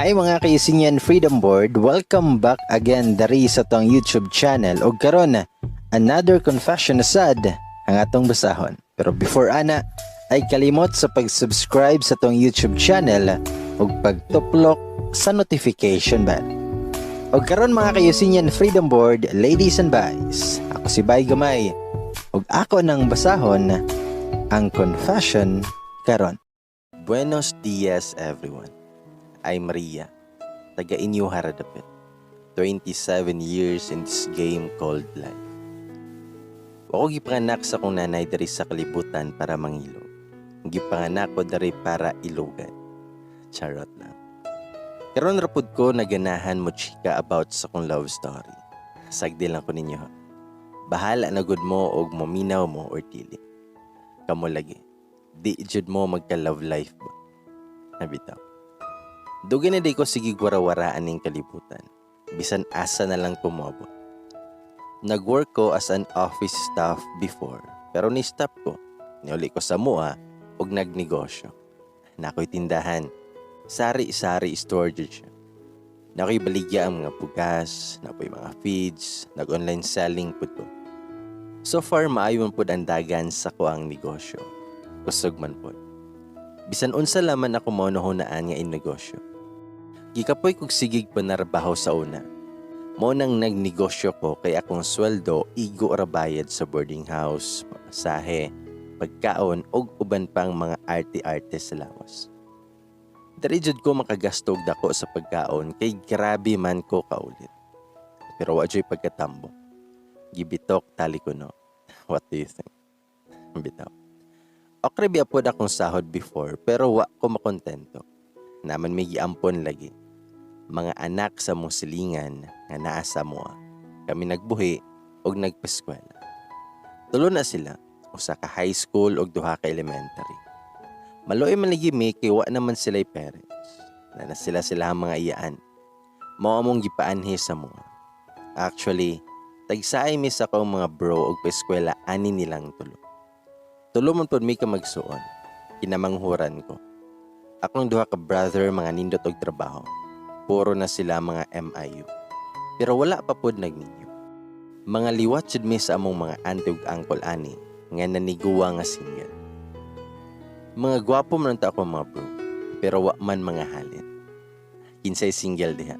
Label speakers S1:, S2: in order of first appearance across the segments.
S1: Hi, mga ka-Euseenian Freedom Board, welcome back again dari sa atong YouTube channel. Og karon, another confession na sad ang atong basahon. Pero before ana, ay kalimot sa pag-subscribe sa atong YouTube channel ug pagtuplok sa notification bell. Og karon, mga ka-Euseenian Freedom Board, ladies and guys, ako si Bay Gamay ug ako nang basahon ang confession karon. Buenos dias, everyone. I'm Maria, taga inyo haradapit. 27 years in this game called life. Wa ko gipanganak sa akong nanay diri sa kalibutan para mangilog. Gipanganak ko diri para ilugan. Charot lang. Karon ra pud ko naganahan mo chika about sa akong love story. Sagdi lang ko ninyo, ha. Bahala na gud mo og mominaw mo or dili. Kamo lagi. Di jud mo magka love life ba? Nabitaw. Dugay na di ko sige warawara aning kalibutan. Bisan asa na lang ko moabot. Nag-work ko as an office staff before, pero ni-stop ko. Niuli ko sa mua og nagnegosyo. Naa ko'y tindahan. Sari-sari store jud siya. Naa ko'y baligya ang mga bugas, naa po'y mga feeds, nag-online selling pud ko. So far, maayo man pud ang dagan sa akoang negosyo. Kusog man pud. Bisan unsa laman ako mahunahunaan nga inegosyo. Gikapoy kog sigig panarbaho sa una. Mao nang nagnegosyo ko kay akong sweldo igo ra bayad sa boarding house, pamasahe, pagkaon ug uban pang mga arte-arte sa lawas. Diri jud ko makagasto og dako sa pagkaon kay grabe man ko kaulit. Pero wa juy pagkatambo. Gibitok tali ko, no. What do you think? Bitaw. Okay biya pod akong sahod before, pero wa ko makontento. Naa man may giampon lagi. Mga anak sa mong silingan nga naa sa amoa. Kami nagbuhi og nagpeskwela. Tulo na sila, usa ka high school ug duha ka elementary. Maluoy man lagi mi kay wa naman sila'y parents. Naa na sila sila ang mga iyaan. Mao among gipaanhi sa amoa. Actually, tagsaay mi sa akong mga bro og paeskwela ani nilang tulo. Tulo man pod mi ka magsuon. Kinamanghuran ko. Akong duha ka brother mga nindot og trabaho. Puro na sila mga MIU. Pero wala pa pod nagminyo. Mga liwat jud mi sa among mga auntie ug uncle ani nga naniguwa nga single. Mga gwapo man ta ako mga bro, pero wa man mga halin. Kinsay single diha?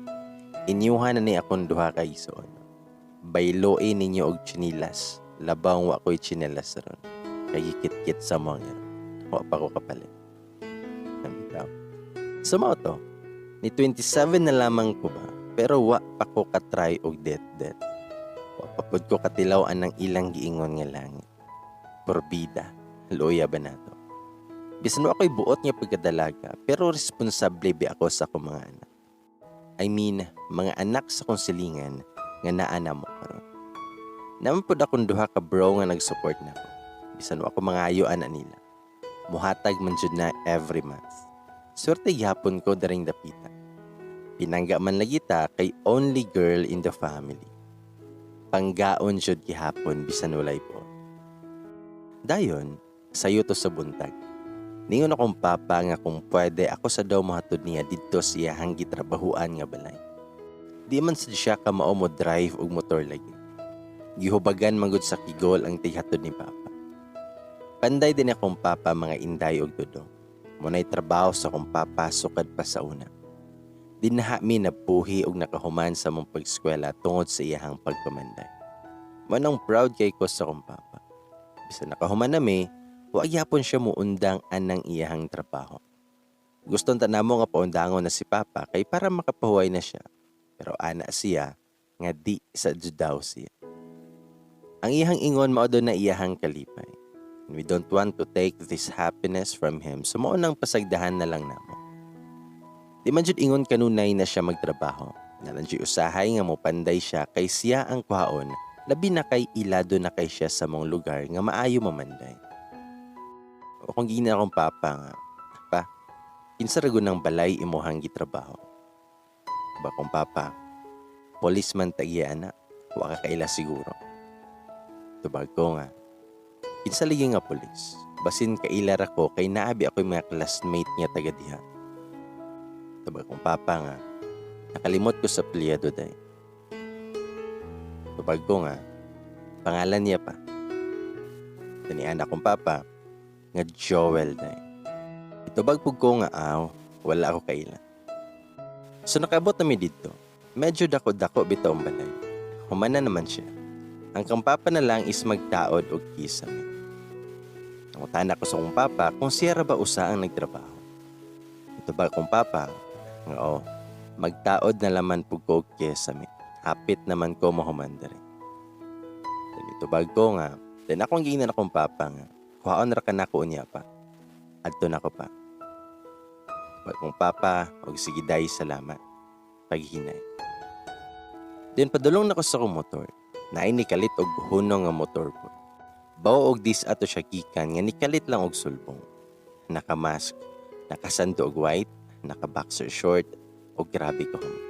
S1: Inyuha na ni akong duha ka igsoon. Bayloe ninyo og tsinilas. Labaw wa ko'y tsinelas ron. Kay gikit-kit sa mga. Wa pa ko kapalit. Bitaw. So mao to. Ni 27 na lamang ko ba, pero wa pa ko katry og det-det. Wa pa pud ko katilaw anang ilang giingon nga langit. Porbida, luya ba nato? Bisan wa ko'y buot nga pagkadalaga, pero responsable bi ako sa akong mga anak. I mean, mga anak sa akong silingan nga naa namo karon. Naa man pud akong duha ka bro nga nag-support nako. Bisan wa ko mangayo ana nila. Muhatag man jud na every month. Swerte gihapon ko daring dapita. Pinangga man lagi ta kay only girl in the family. Panggaon jud gihapon bisan walay po. Dayon, sayo to sa buntag. Ningon akong papa nga kung pwede ako sa daw mohatod niya didto sa iyahang gitrabahuan nga balay. Di man sad siya kamao mo drive og motor lagi. Gihubagan man gud sa kigol ang tighatod ni papa. Panday din akong papa, mga inday og dudong. Mao nay trabaho sa akong papa sukad pa sa una. Dinaha mi nabuhi og nakahuman sa among pag-eskwela tungod sa iyahang pagpamanday. Mao nang proud kay ko sa akong papa. Bisan nakahuman nami, wa gyapon siya muundang anang iyahang trabaho. Gusto ta namo nga paundangon na si papa kay para makapahuway na siya. Pero ana siya nga di sa jud daw siya. Ang iyahang ingon, mao daw na iyahang kalipay. And we don't want to take this happiness from him, so mao nang pasagdahan na lang namo. Di man jud ingon kanunay na siya magtrabaho. Naa lang jud usahay nga mopanday siya kay siya ang kuhaon, labi na kay ilado na kay siya sa mong lugar nga maayo mamanday. O kung giingnan akong papa nga, "Pa, kinsa ra gud ng balay imuhang gitrabaho?" Ba akong papa, "Policeman tagiya ana, wa ka kaila siguro." Tubag ko nga, "Kinsa lagi nga polis? Basin kaila ra ko kay naa bi ako'y mga classmate nga taga diha." Tubag kong papa nga, nakalimot ko sa apelyido day. Tubag ko nga, pangalan niya pa. Tanian akong papa nga Joel day. Itubag pug ko nga aw, wala ako kaila. So nakaabot na mi didto. Medyo dako-dako bitaw ang balay. Humana naman siya. Ang kang papa na lang is magtaod og kisame. Nangutana ko sa akong papa kung siya ra ba usa ang nagtrabaho. Itubag kong papa nga oh, magtaod na laman pug ko og kisame. Hapit naman ko mahuman diri. Then itubag ko nga, then akong giingnan akong papa nga, kuhaon ra ka nako unya pa. Adto na ko pa. Tubag kong papa, og sige day, salamat. Paghinay. Then padulong na ko sa akong motor. Naay nikalit og hunong nga motor po. Bawo og dis ato siya gikan nga nikalit lang og sulbong. Naka-mask, nakasando og white, naka-boxer short, og grabe ka humot.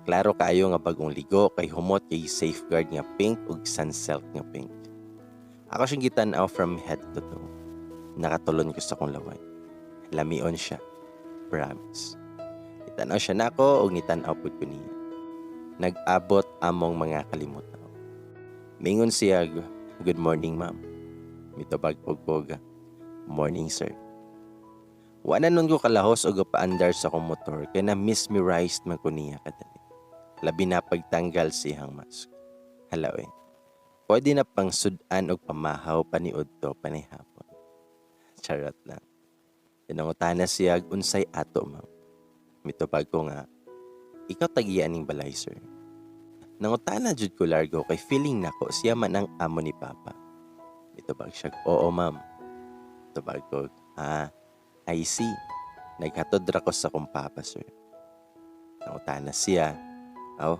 S1: Klaro kaayo nga bagong ligo kay humot kay safeguard nga pink ug sunsilk nga pink. Ako siyang gitan-aw from head to toe. Nakatulon ko sa akong laway. Lamion siya. Promise. Nitan-aw siya nako ug nitan-aw pud ko niya. Nag-abot among mga kalimutan. Mingon siya, "Good morning, ma'am." Mitubag pug ko, "Morning, sir." Wa na nun ko kalahos og paandar sa akong motor kay na mesmerized man ko niya kadali. Labi na pagtanggal siyang mask. Hala eh. Pwede na pang sudan og pamahaw paniud to panay hapon. Charot lang. Pinangutana siya unsay ato, ma'am. Mitubag ko nga, "Ikaw tag-iya ning balay, sir?" Nangutana jud ko largo kay feeling nako siya man ang amo ni papa. Mitubag siya, "Oo, ma'am." Tubag ko, "Ah, I see. Naghatod ra ko sa akong papa, sir." Nangutana siya, "Oh,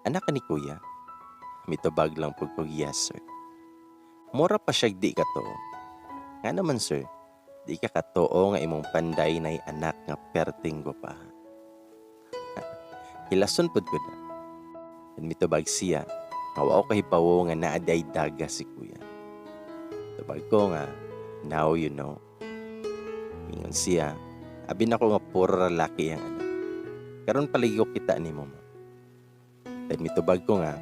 S1: anak ka ni kuya?" Mitubag lang pud ko, "Yes, sir." Mura pa siya di ka to. Nga naman, sir, di ka katuo nga imong panday na anak nga perting pa. Hilason pud ko na. And mitubag siya, nga wa ko kahibawo nga naa diay daga si kuya. Tubag ko nga, "Now you know." Ingon siya, abi nako nga puro lalaki ang anak. Karon palagi ko kita nimo, ma'am. Then mitubag ko nga,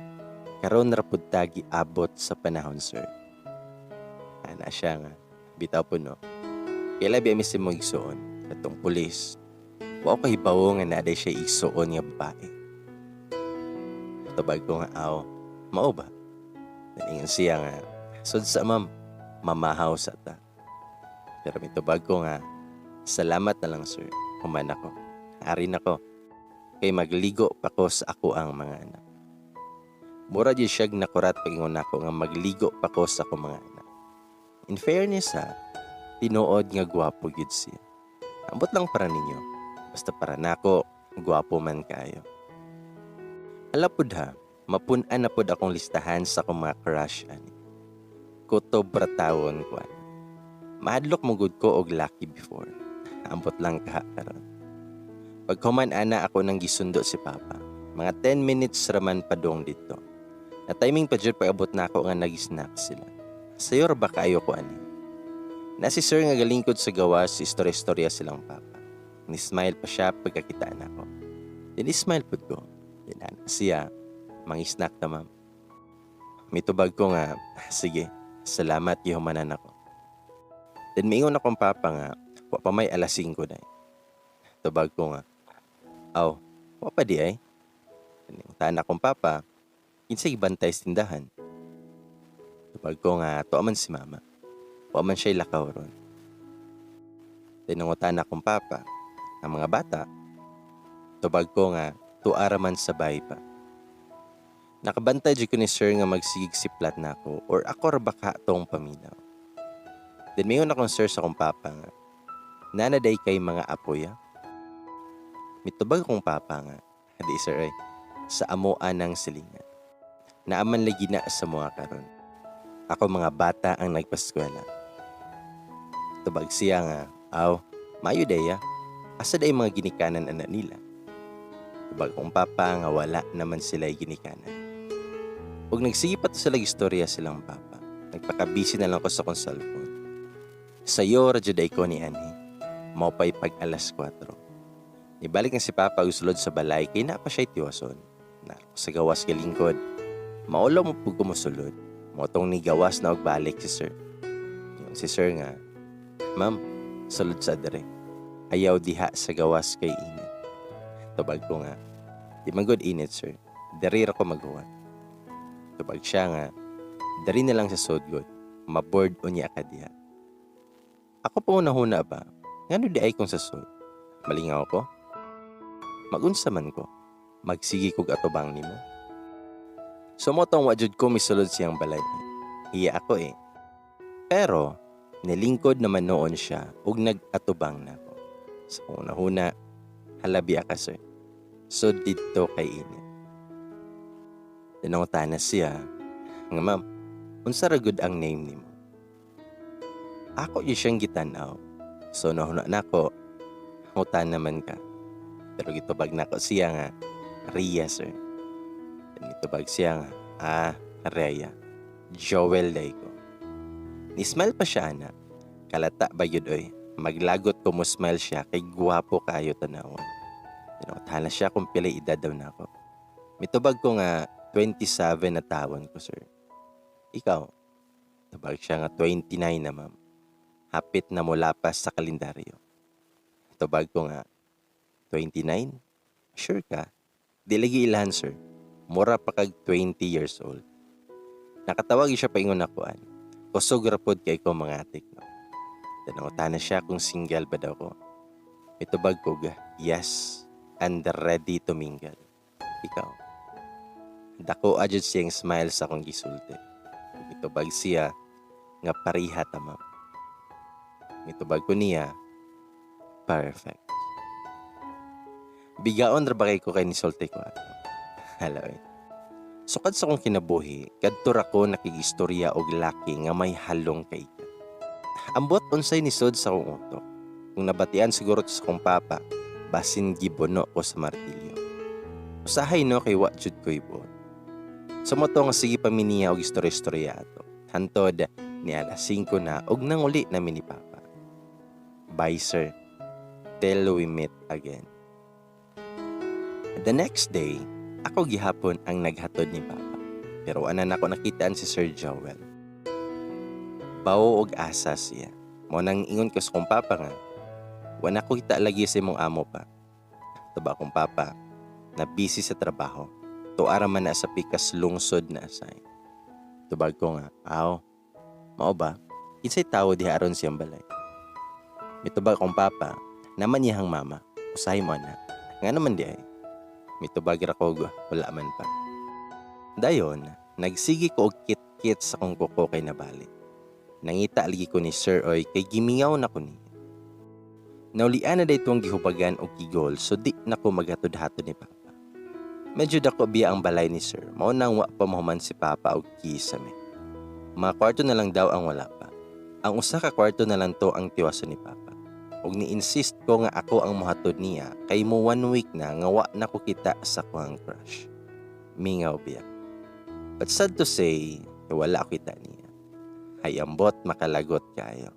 S1: karon ra pud ta giabot sa panahon, sir. Ana siya nga, bitaw po no. Kay labi mi si mo igsuon, katong pulis. Wa ko kahibawo nga naa diay siya igsuon nga babae. Tubag ko nga, "Aw, mao ba?" Naningon siya nga, "Sud sa ma'am, mamahaw sa ta." Pero mitubag ko nga, "Salamat na lang, sir, human ako. Ari na ko. Kay magligo pa ko sa ako ang mga anak." Mura di siya nakurat pag-ingon nako nga magligo pa ko sa akong mga anak. In fairness ha, tinuod nga gwapo gyud siya. Ambot lang para ninyo. Basta para nako, gwapo man kayo. Ala pud ha, mapun-an na pud akong listahan sa akong mga crush ani. Kutob ra tawon ko ani. Mahadlok mo gud ko og laki before. Ambot lang kaha karon. Paghuman ana ako nang gisundo si papa. Mga 10 minutes raman padong dito. Na timing pa jud pag-abot na ako nga nag-snack sila. Sayor ba kaayo ko ani? Na si sir nga galingkod sa gawas, istorya-istorya silang papa. Ni-smile pa siya pagkakita na ako. Then smile pud ko. Then ana siya, "Mang-snack ta, ma'am." Mitubag ko nga, "Sige, salamat gihumanan ako." Then miingon akong papa nga, wa pa may alas 5 day. Tubag ko nga, "Aw, wa pa di ay." Taan akong papa, "Kinsay bantay sa tindahan?" Tubag ko nga, tuwa man si mama. Wa man siya'y lakaw ron. Then nangutan akong papa, ang mga bata. Tubag ko nga, tuara man sa bay pa. Nakabantay jud ko ni sir nga magsigig siplat na ako or ako ra baka tong paminaw. Then mingon akong sir sa akong papa nga, "Nanaday kay mga apoy ah." Mitubag akong papa nga, "Di sir ay, sa amoa ng silingan. Naaman lagi na sa mga karon. Ako mga bata ang nagpaskwela." Tubag siya nga, "Aw, mayo day ah. Asa day mga ginikanan anak nila?" Tubag akong papa nga wala naman sila ginikanan. Ug nagsige pa to sila istorya silang papa. Nagpakabisi na lang ko sa akong cellphone. Sayo ra jud ay ko ni ani. Mao pa'y pag alas 4. Nibalik na si Papa og sulod sa balay kay naa pa siya'y tiwason. Naa ko sa gawas galingkod. Maulaw man pud ko mosulod. Mao tong nigawas na og balik si sir. Ingon si sir nga, "Ma'am, sulod sa dere. Ayaw diha sa gawas kay init." Tubag ko nga, "Di man gud init, sir. Dere ra ko maghuwat." Tubag siya nga, "Dere na lang sa sud gud. Ma-bored unya ka diha." Ako pa una-huna ba, ngano diay kung sa sud? Malingaw ko? Magunsa man ko? Magsige kog atubang nimo? So mao tong wa jud ko misulod siyang balay. Hiya ako eh. Pero nilingkod naman noon siya ug nag-atubang nako. Sa una-huna, "Hala biya ka, sir. Sud didto kay init." Nangutana siya nga, "Ma'am, unsa ra gud ang name nimo?" Ako gyud siyang gitan-aw. So nahuna nako, ngutana man ka. Pero gitubag nako siya nga, "Ria, sir." Gitubag siya nga, "Ah, Rhea. Joel diay ko." Ni-smile pa siya ana. Kalata ba yun oy? Maglagot ko mo smile siya kay guwapo kaayo tanawon. Tinutana siya kung pilay edad daw nako. Mitubag ko nga 27 na tawon ko, sir. "Ikaw?" Tubag siya nga, "29 na, ma'am. Hapit na molapas sa kalendaryo." Tubag ko nga, "29? Sure ka? Di lagi ilahan, sir. Mura pa kag 20 years old." Nakatawag siya paingon ako an. "Kusog ra pod kay ko mga atik, no?" Nangutana siya kung single ba daw ko. Mitubag ko ga, "Yes, and ready to mingle. Ikaw?" Dako jud siyang smile sa akong gisulti. Mitubag siya nga, "Pareha ta, ma'am." Mitubag ko niya, "Perfect." Bigaon ra ba kay ko kay nisulti ko ato? Hala oy. Sukad sa akong kinabuhi, kadto ra ko nakigistorya og laki nga may halong kay ka. Ambot unsay nisod sa akong utok. Kung nabatian siguro to sa akong papa, basin gibuno ko sa martilyo. Usahay no kay wa jud ko'y buot. Sa mao to nga sige pa mi niya og istorya-istorya ato. Hantod ni alas 5 na og nanguli na mi ni papa. Bye, sir. Till we meet again. The next day, ako gihapon ang naghatod ni papa. Pero ana nako nakitaan si Sir Joel. Bawo og asa siya. Mao nang ingon ko sa kong papa nga, "Wala ko kita lagi sa imong amo pa." Tubag akong papa, na busy sa trabaho. Tuara man na sa pikas lungsod na asay. Tubag ko nga, "Aw, mao ba? Kinsay tawo diha aron siyang balay?" Mitubag akong papa, naman iyahang mama, usahay mo na. Nga naman diay. Mitubag ra ko, wala man pa. Dayon, nagsige ko og kit-kit sa kong kuko kay nabali. Nangita lagi ko ni sir oy kay gimingaw na ko niya. Naulian na dayto ang gihubagan og gigol so di na ko maghatod-hatod ni papa. Medyo dako biya ang balay ni sir, mao nang wa pa mahuman si papa og kisame. Mga kwarto na lang daw ang wala pa. Ang usa ka kwarto na lang to ang tiwason ni papa. Ug ni-insist ko nga ako ang mohatod niya kay mo one week na nga wa na ko kita sa kuhang crush. Mingaw biya. But sad to say, wala ko kita niya. Hay ambot makalagot kayo.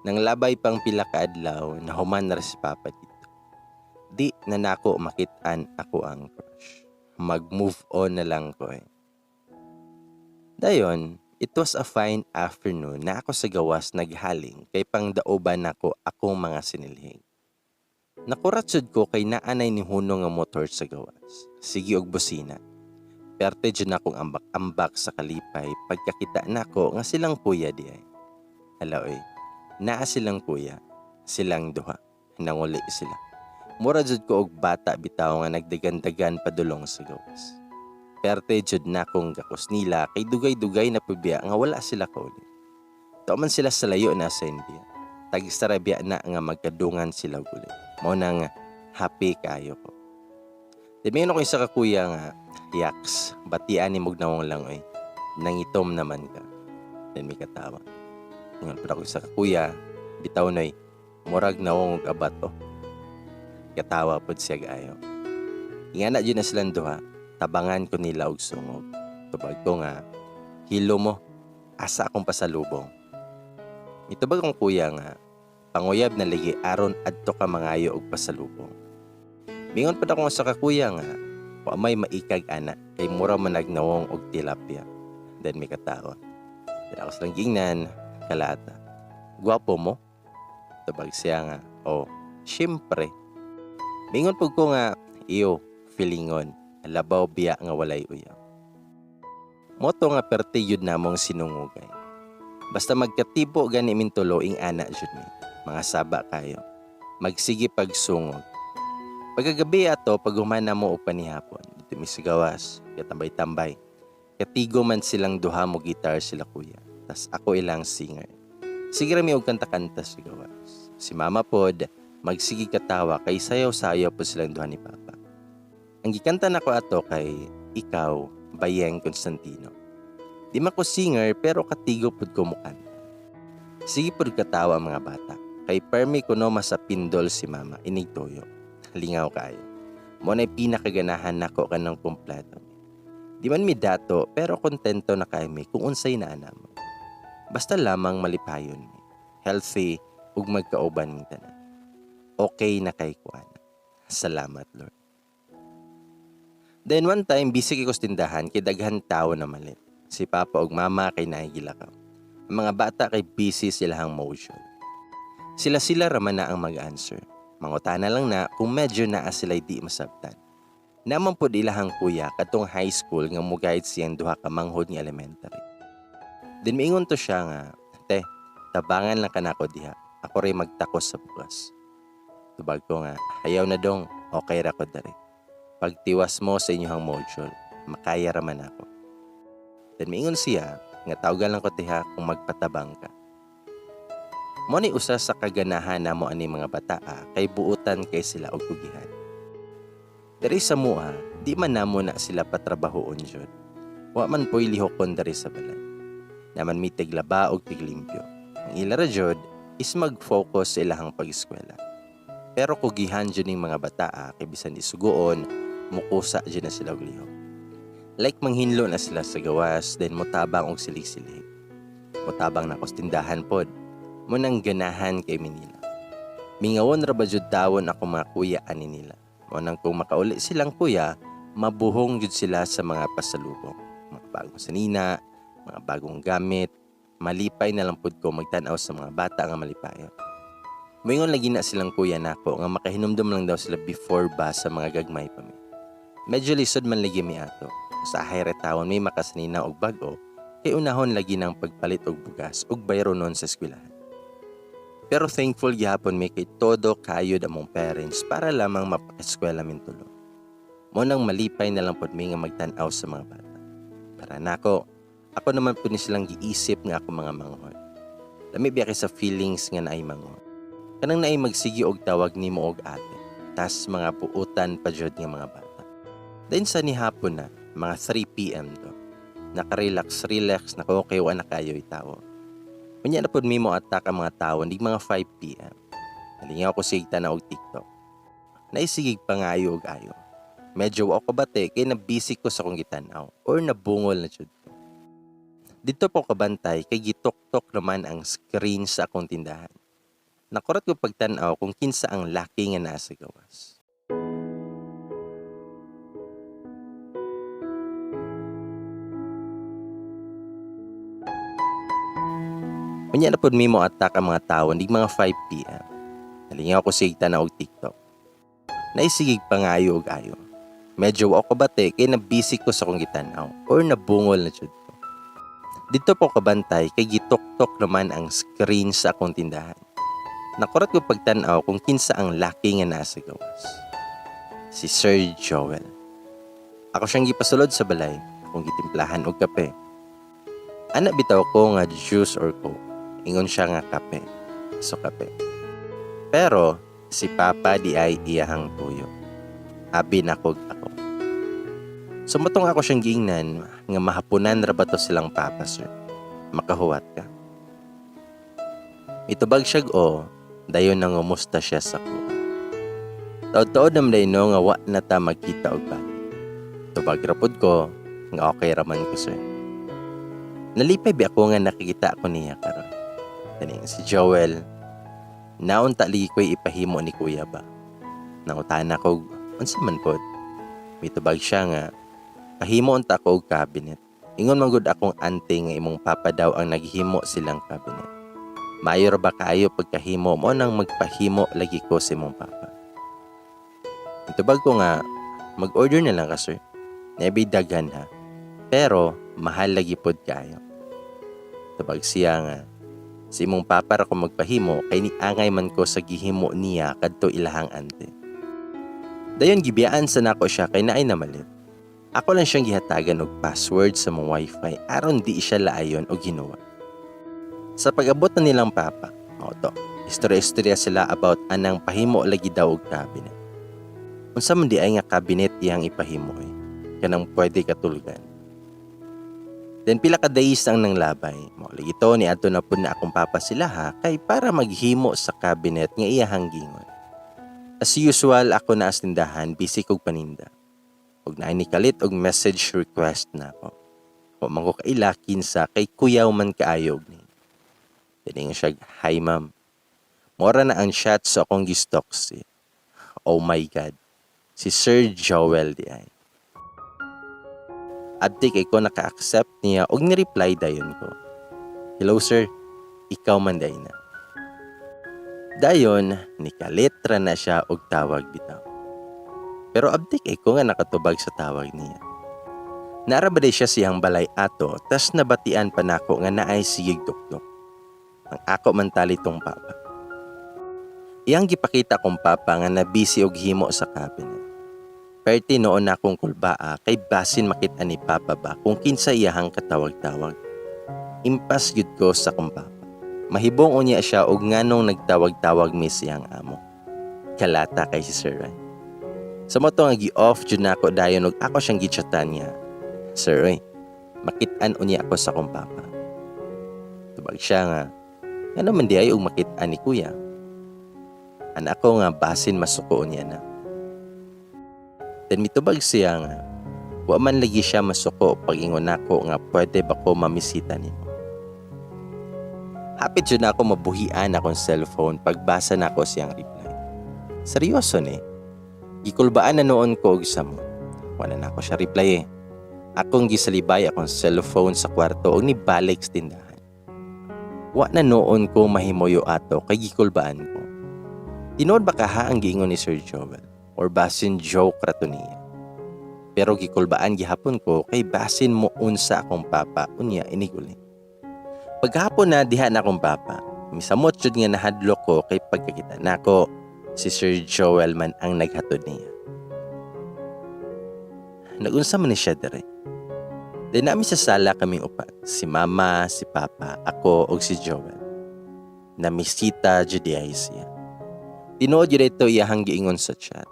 S1: Nang labay pang pila ka adlaw, nahuman na ra si papa dito. Di na nako makitaan ako ang crush. Mag-move on na lang ko eh. Dayon, it was a fine afternoon na ako sa gawas naghaling kay pangdaoban nako akong mga sinilhig. Nakurat sud ko kay naanay ni hunong nga motor sa gawas. Sige og busina. Perte jud akong ambak-ambak sa kalipay pagkakita nako nga silang kuya di ay. Hala oy, naa silang kuya, silang duha, nanguli sila. Mura jud ko og bata bitaw nga nagdagan-dagan padulong sa gawas. Perte jud na kong gakos nila kay dugay-dugay na pud biya nga wala sila kauli. Tuo man sila sa layo na sa India. Tag-isa biya na nga magkadungan sila guli. Mao nang happy kaayo ko. Di ko isa ka kuya nga, "Yaks, batian ni nawong lang oy. Nangitom naman ka." Then may katawa. Ingon pa ako isa ka kuya, "Bitaw noy, murag nawong og abat oh." Katawa pod siya gaayo. Ingana jud na silang duha, tabangan ko nila og sungog. Tubag ko nga, "Hilo mo, asa akong pasalubong?" Mitubag akong kuya nga, "Panguyab na ligi aron adto ka mangayo og pasalubong." Mingon pud ako sa kakuya nga wa may maikag ana kay mura man nagnawong og tilapia. Then may katawa. Then ako silang gingnan kalata. Gwapo mo? Tubag siya nga, oh, syempre. Mingon pud ko nga, iyo, feelingon, labaw biya nga walay uyaw. Moto nga perti yun namong sinungugay. Basta magkatibo gani min tulo ing ana jud mi. Mga saba kayo. Magsige pagsungog. Pagkagabi ato pag humana mo o panihapon, dito mi sa gawas, katambay-tambay. Katigo man silang duha mo gitar sila kuya. Tas ako ilang singer. Sige ra mi og kanta-kanta sa gawas. Si mama pod, magsige katawa kay sayaw-sayaw pod silang duha ni papa. Ang gikanta nako ato kay Ikaw, Bayeng Constantino. Di man ko singer pero katigo pod ko mukanta. Sige pod katawa ang mga bata. Kay permi kuno masapindol si mama inig tuyo. Lingaw kaayo. Mo na'y pinakaganahan nako kanang kumpleto. Di man mi dato pero kontento na kay mi kung unsay naa namo. Basta lamang malipayon mi. Healthy ug magkauban mi tanan. Okay na kay ko ana. Salamat Lord. Then one time busy kay ko sa tindahan kay daghan tawo na malit. Si papa ug mama kay nahigilakaw. Ang mga bata kay busy silahang motion. Sila-sila raman na ang mag-answer. Mangutana lang na kung medyo naa sila'y di masabtan. Naman pod ilahang kuya katong high school nga mo-guide siyang duha ka manghod nga elementary. Then miingon to siya nga, te, tabangan lang kanako diha. Ako ray magtakos sa bukas. Tubag ko nga, ayaw na dong, okay ra ko diri. Pagtiwas mo sa inyong module, makaya raman ako. Then miingon siya nga tawagan lang ko tiha kung magpatabang ka. Mo ni usa sa kaganahan namo ani mga bataa kay buutan kay sila og kugihan. Diri sa mua, di man namo na sila patrabahoon jud. Wa man po'y lihokon diri sa balay. Naman mi tiglaba og tiglimpyo. Ang ila ra jud is mag-focus sa ilahang pag-eskwela. Pero kugihan jud ning mga bataa kay bisan isugoon, mukusa jud na sila og lihok. Like manghinlo na sila sa gawas, then motabang og silig-silig. Motabang na sa tindahan pod. Mo nang ganahan kay Manila. Mingawon ra ba jud tawon ako mga kuya ani nila. Mo nang kung makauli silang kuya, mabuhong jud sila sa mga pasalubong. Mga bagong sanina, mga bagong gamit. Malipay na lang pud ko magtan-aw sa mga bata nga malipayon. Moingon lagi na silang kuya nako nga makahinumdum lang daw sila before ba sa mga gagmay pa mi. Medyo lisod man lagi mi ato. Usahay ra tawon may makasanina og bag-o kay unahon lagi nang pagpalit og bugas ug bayronon sa eskwelahan. Pero thankful gihapon mi kay todo kayod among parents para lamang mapakeskwela min tulo. Mo nang malipay na lang pod mi nga magtan-aw sa mga bata. Para nako, ako naman pud ni silang giisip nga ako mga manghod. Lami biya kay sa feelings nga naay manghod. Kanang naay magsigi og tawag nimo og ate, tas mga buutan pa jud nga mga bata. Then sa nihapon na, mga 3 p.m. to. Nakarelax, relax na ko kay wa na kayo itawo. Unya na pod mi mo attack ang mga tawo nig mga 5 p.m. Nalingaw ko sig tan-aw og TikTok. Naisigig pangayo og ayo. Medyo wa ko bate kay na-busy ko sa akong gitan-aw or nabungol na jud ko. Dito po kabantay kay gituktok naman ang screen sa akong tindahan. Nakurat ko pagtan-aw kung kinsa ang laki nga naa sa gawas. Unya na pod mi mo attack ang mga tawo nig mga 5 p.m. Nalingaw ko sig tan-aw og TikTok. Naisigig pangayo og ayo. Medyo wa ko bate kay na-busy ko sa akong gitan-aw or nabungol na jud ko. Dito po kabantay kay gituktok naman ang screen sa akong tindahan. Nakurat ko pagtan-aw kung kinsa ang laki nga naa sa gawas. Si Sir Joel. Ako siyang gipasulod sa balay, akong gitimplahan og kape. Ana bitaw ko nga juice or coke. Ingon siya nga kape. So kape. Pero si Papa di ay iyahang tuyo. Abi nakog ako. Sumutong ako siyang giingnan nga mahapunan ra ba to silang papa, sir. Makahuwat ka. Itubag siya o, dayon nangumusta siya sa kuha. Taod-taod naman day no nga wa na ta magkita og balik. Tubag ra pod ko nga okay raman ko, sir. Nalipay bi ako nga nakikita ako niya karon. Kaning si Joel, naunta lagi ko'y ipahimo ni kuya ba. Nangutana ko Unsa man pod? Mitubag siya nga, pahimo unta ko og cabinet. Ingon man gud akong auntie nga imong papa daw ang naghimo silang cabinet. Maayo ra ba kaayo pagkahimo mo nang magpahimo lagi ko sa imong papa. Mitubag ko nga, mag-order na lang ka, sir. Nebi daghan ha. Pero mahal lagi pod kaayo. Tubag siya nga, sa imong papa ra ko magpahimo kay niangay man ko sa gihimo niya kadto ilahang auntie. Dayon gibiyaan sa nako siya kay naay namalit. Ako lang siyang gihatagan og password sa mong wifi aron di siya laayon og hinuwa. Sa pag-abot na nilang papa, mao to, istorya-istorya sila about anang pahimo lagi daw og cabinet. Unsa man di ay nga cabinet iyang ipahimo eh, kanang pwede katulgan. Then pila ka days ang nanglabay, mao lagi to ni adto na pud na akong papa sila ha kay para maghimo sa cabinet nga iyahang gingon. As usual, ako na as tindahan, busy kog paninda. Ug naay nikalit og message request na ako. Wa man ko kaila kinsa kay kuyaw man kaayo og name. Tiningon siya, "Hi, ma'am." Mora na ang chat sa akong gistalk si. Oh my God. Si Sir Joel di ay. Abti kay ko naka-accept niya og ni-reply dayon ko. "Hello, sir, ikaw man day na." Dayon, nikaletra na siya og tawag bitaw. Pero abti kay ko nga nakatubag sa tawag niya. Nara ba day siya siyang balay ato, tas nabatian pa nako nga naay sigig dukdok. Ang ako man tali tong papa. Iyang gipakita kong papa nga nabisi og himo sa cabinet. Perti noon na akong kulbaa kay basin makita ni papa ba kung kinsa iyahang katawag-tawag. Impas gyud ko sa kong papa. Mahibong unya siya og nganong nagtawag-tawag mi siyang amo. Kalata kay si Sir Ray. Sa mao to nga gi-off jud nako dayon og ako siyang gichatan niya. "Sir, oy, makit-an unya ako sa akong papa." Tubag siya nga, "Ngano man di ay og makit-an ni kuya?" Ana ako nga basin masuko niya na. Then mitubag siya nga, wa man lagi siya masuko pag ingon nako nga pwede ba ko mamisita nimo. Hapit jud na ako mabuhian akong cellphone pagbasa nako siyang reply. Seryoso ni. Gikulbaan na noon ko og samot. Wala na ako siya reply eh. Akong gisalibay akong cellphone sa kwarto og nibalik sa tindahan. Wa na noon ko mahimuyo ato kay gikulbaan ko. Tinuod ba kaha ang giingon ni Sir Joel or basin joke ra to niya? Pero gikulbaan gihapon ko kay basin mo unsa akong papa unya iniguli. Paghapon na diha na akong papa. Misamot jud nga nahadlok ko kay pagkakita nako si Sir Joel man ang naghatod niya. Nagunsa man ni siya dire. Then nami sa sala kaming upat, si mama, si papa, ako ug si Joel. Namisita jud ay siya. Tinuod jud ito iyahang giingon sa chat.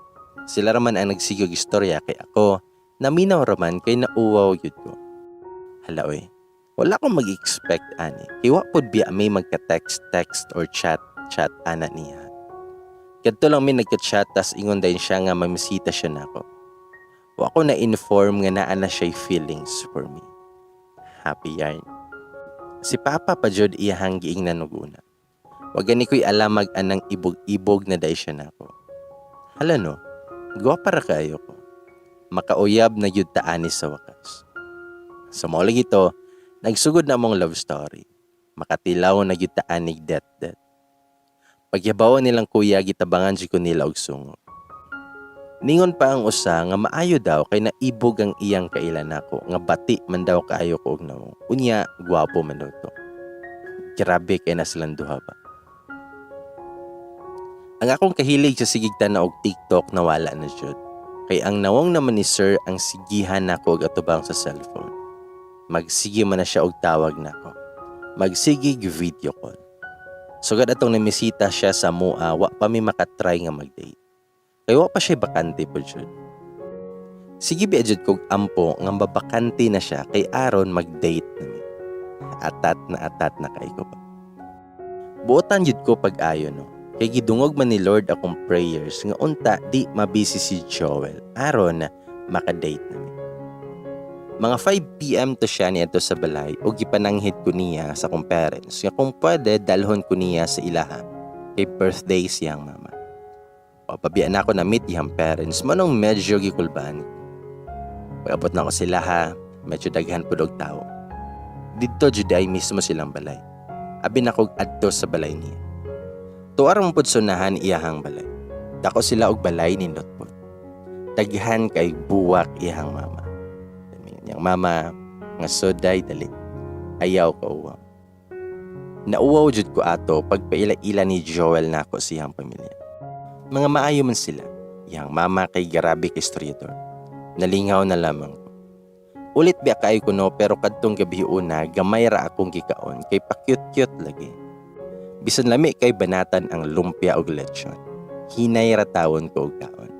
S1: Sila raman ang nagsigog istorya kay ako, naminaw raman kay nauwaw gyud ko. Hala oy, wala akong mag-expect ani. Kay wa pod biya may magka-text text or chat chat ana niya. Kadto lang mi nagka-chat tas ingon dayon siya nga mamisita siya nako. Wa ko na-inform nga naa na siya'y feelings for me. Happy yarn. Si Papa pa jud iyahang giingnan og una. Wa gani ko'y alamag anang ibog-ibog na day siya nako. Hala no, gwapa ra kaayo ko. Makauyab na gyud ta ani sa wakas. Sa mao lagi to, nagsugod na among love story. Makatilaw na gyud ta anig det det. Pagyabaw nilang kuya, gitabangan jud ko nila og sungo. Ningon pa ang usa nga maayo daw kay naibog ang iyang kaila nako nga bati man daw kaayo ko og nawong. Unya gwapo man daw to. Grabe kay na silang duha ba. Ang akong kahilig sa sigig tan-aw og TikTok nawala na jud. Kay ang nawong naman ni sir ang sigihan nako og atubang sa cellphone. Magsige man na siya og tawag nako. Magsigig video call. Sugad atong namisita siya sa mua, wa pa mi makatry nga mag-date. Kay wa pa siya bakante po jud. Sige biya jud kog ampo nga mabakante na siya kay aron mag-date na mi. Atat na kay ko pa. Buotan jud ko pag-ayo no. Kay gidungog man ni Lord akong prayers nga unta di mabisi si Joel aron makadate na mi. Mga 5 p.m. to siya niadto sa balay o gipananghid ko niya sa akong parents nga kung pwede dalhon ko niya sa ilaha kay birthday siyang mama. Wa pa biya nako na meet iyang parents, mao nang medyo gikulbaan ko. Pag-abot nako sila ha, medyo daghan pud og tao. Didto jud ay mismo silang balay. Abi nako adto sa balay niya. Tuwa ra man pud sunahan iyahang balay. Dako sila og balay, nindot pud. Daghan kay buwak iyahang mama. Iyang mama nga suday dali. Ayaw ka uwaw. Nauwaw jud ko ato pagpaila-ila ni Joel nako siyang pamilya. Mga maayo man sila. Iyang mama kay grabe kay istoryador. Nalingaw na lamang ko. Ulit biya kaayo ko, no, pero kadtong gabi una gamay ra akong gikaon kay pa-cute-cute lagi. Bisan lami kay banatan ang lumpia og lechon, hinay ra tawon ko og kaon.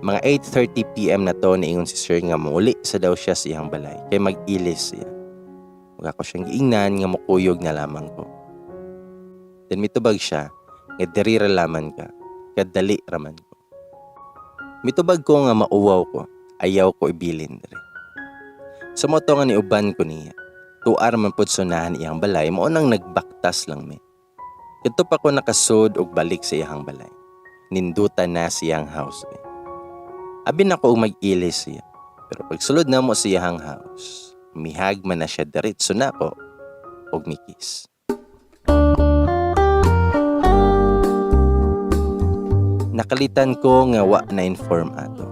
S1: Mga 8:30 p.m. na to, niingon si sir nga muuli sa daw siya sa iyang balay kay mag-ilis siya. Ug ako siyang giingnan nga mukuyog na lamang ko. Then mitubag siya nga diri ra laman ka, kadali raman ko. Mitubag ko nga mauwaw ko, ayaw ko ibilin diri. Sa mao to nga niuban ko niya. Tuar man pud sunahan iyang balay, mao nang nagbaktas lang mi. Kadto pa ko nakasud og balik sa iyang balay, nindutan na siyang house eh. Abi nako og mag-ilis siya. Pero pagsulod namo sa iyang house, mihag man na siya diretso nako og mikis. Nakalitan ko nga wa na inform ato.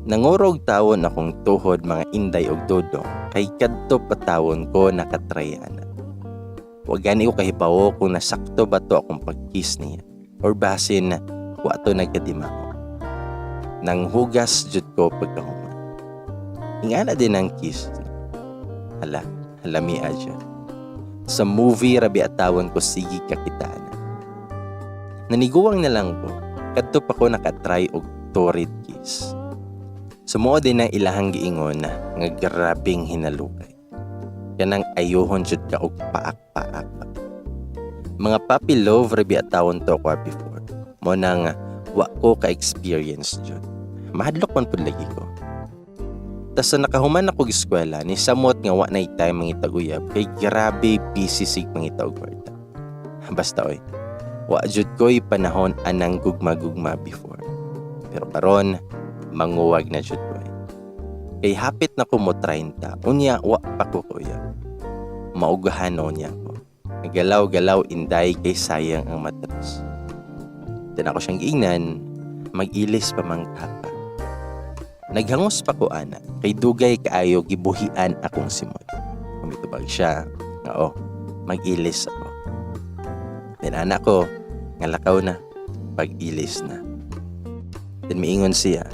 S1: Nangurog tawon akong tuhod, mga inday og dudong, kay kadto pa tawon ko nakatry ana. Wa gani ko kahibawo kung nasakto ba to akong pag-kiss niya or basin wa to nagkadimao. Nanghugas jud ko pagkahuman. Ingana din ang kiss. Hala, halamia jud. Sa movie ra biya tawon ko sige kakitaan. Naniguwang na lang ko, kadto pa ko nakatry og torrid kiss. Sumuo din ang ilahang giingon nga grabing hinalukay. Kanang ayuhon jud ka og paak-paak ba. Mga puppy love ra biya tawon to ko before. Mao nang wa ko ka-experience jud. Mahadlok man pud lagi ko. Tas sa nakahuman ako eskwela, ni samot nga wa nay time mangitag uyab kay grabe busy sig mangita og kwarta. Basta oy, wa jud ko'y panahon anang gugma-gugma before. Pero karon manguwag na jud ko. Kay hapit na ko mo 30, unya wa pa ko kauyab. Maugahan niya ko. Nagalaw-galaw inday kay sayang ang matras. Then ako siyang giingnan, mag-ilis pa man ka. Naghangos pa ko ana, kay dugay kaayo gibuhian akong simot. Kumitubag siya, nga oh, mag-ilis ako. Then ana ko, nga lakaw na, pag-ilis na. Then miingon siya,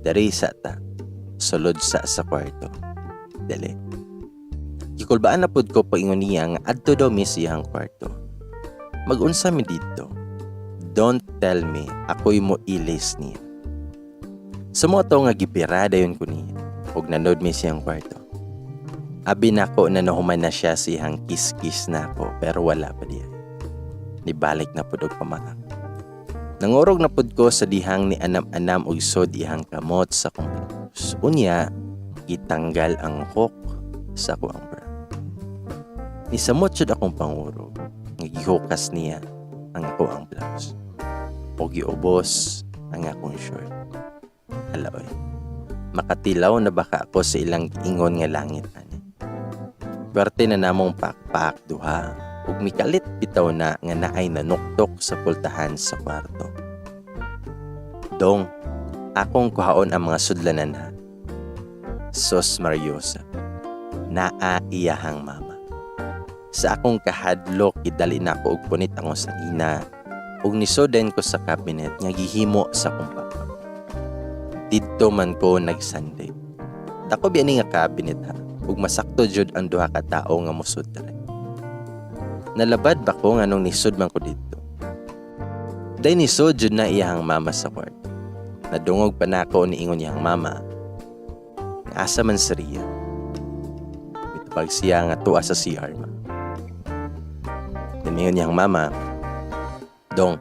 S1: dari sa ta, sulod sa kwarto. Dali. Gikulbaan na pud ko paingon niya nga adto daw mi siyang kwarto. Mag-unsa mi didto? Don't tell me ako'y mo ilis niya. Sa mao to nga gibira dayon ko niya ug nanood mi siyang kwarto. Abi nako na nahuman na siya siyang kiss-kiss nako pero wala pa diya. Nibalik na pud og pamaak. Nangurog na pud ko sa dihang ni anam-anam og sod iyang kamot sa akong blouse. Unya, gitanggal ang hook sa akong bra. Nisamot jud akong pangurog nga gihukas niya ang ako ang blouse. O giubos ang akong short. Hala oy. Makatilaw na baka ako sa ilang ingon nga langit ani. Pwerte na namong pakpak duha ug mikalit bitaw na nga naay nanuktok sa pultahan sa kwarto. Dong, akong kuhaon ang mga sudlanan ha. Sos Mariosa, naa iyahang mama. Sa akong kahadlok, idali na ako og punit ang sanina ug nisoden ko sa cabinet nga gihimo sa akong papa. Didto man ko nag-Sunday. Dako biya ni nga cabinet ha, ug masakto jud ang duha ka tawo nga mosud diri. Nalabad ba ko nga nung nisod man ko didto? Day nisod jud na iyahang mama sa kwarto. Nadungog pa nako niingon iyang mama. Asa man si Ria? Mitubag siya nga tuwa sa CR ma. Niingon niyang mama, "Dong,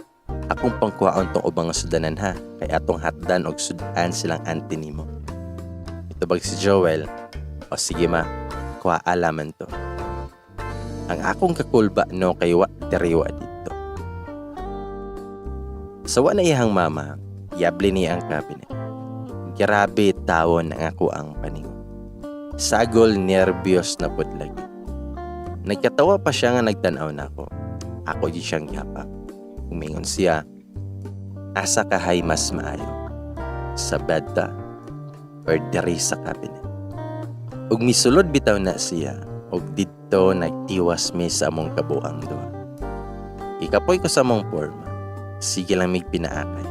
S1: akong pangkuhaon tong ubang nga sudanan ha, kay atong hatdan og sudan silang auntie nimo." Mitubag si Joel, "O sige ma, kuha alaman to." Ang akong kakulba no kay wa diriwa dito. Sa wa na iyang mama, yabli niya ang cabinet. Grabe tawon ang ako ang paningon. Sagol nerbyos na pud lagi. Nagkatawa pa siya nga nagtanaw na ako. Ako di siyang gihapak. Umingon siya, "Asa kahay mas maayo? Sa bed ta or diri sa cabinet?" Ug misulod bitaw na siya ug didto nagtiwas mi sa among kabuang duha. Gikapoy ko sa among porma. Sige lang mig pinaakay.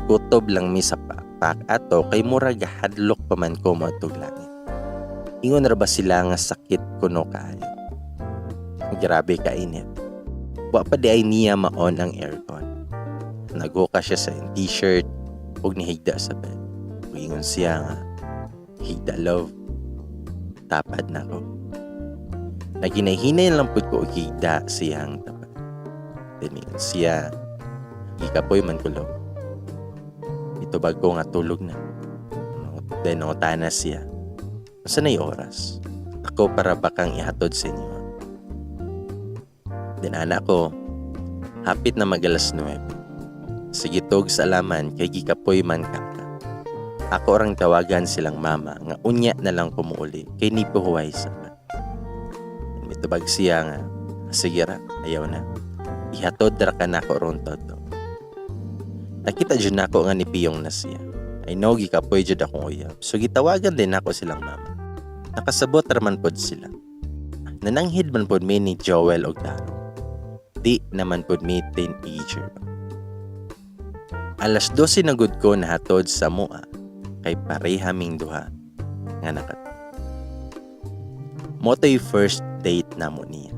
S1: Kutob lang mi sa pakpak ato kay murag hadlok pa man ko moadtog langit. Ingon ra ba sila nga sakit kuno kaayo. Grabe kainit. Wa pa di ay niya ma-on ang aircon. Naghuka siya sa iyang t-shirt ug nihigda sa bed. Ug ingon siya nga, "Higda, love. Tapad na ko." Naghinay-hinay lang pud ko og higda sa iyang tapad. Then ingon siya, "Gikapoy man ko, love." Itubag ko nga tulog na. Then nangutana siya, "Unsa na oras? Ako para ba kang ihatod sa inyo?" Then ana ko, "Hapit na mag alas 9. Sige tog sa alaman kay gikapoy man ka. Ako orang tawagan silang mama nga unya na lang kumuuli kay ni puhuway sa pa." Mitubag siya nga, "Sige ra, ayaw na. Ihatod ra ka nako ron todo." Nakita jud nako nga nipiyong na siya. I know gikapoy jud akong uyab. So gitawagan din nako silang mama. Nakasabot ra man pod sila. Nananghid man pod mi ni Joel og tarong. Di naman pod mi teenager. Alas 12 na gud ko nahatod sa mua kay pareha ming duha nga nakat. Mao to'y first date namo niya.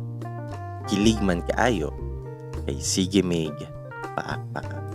S1: Kilig man kaayo kay sige mig paak-paak.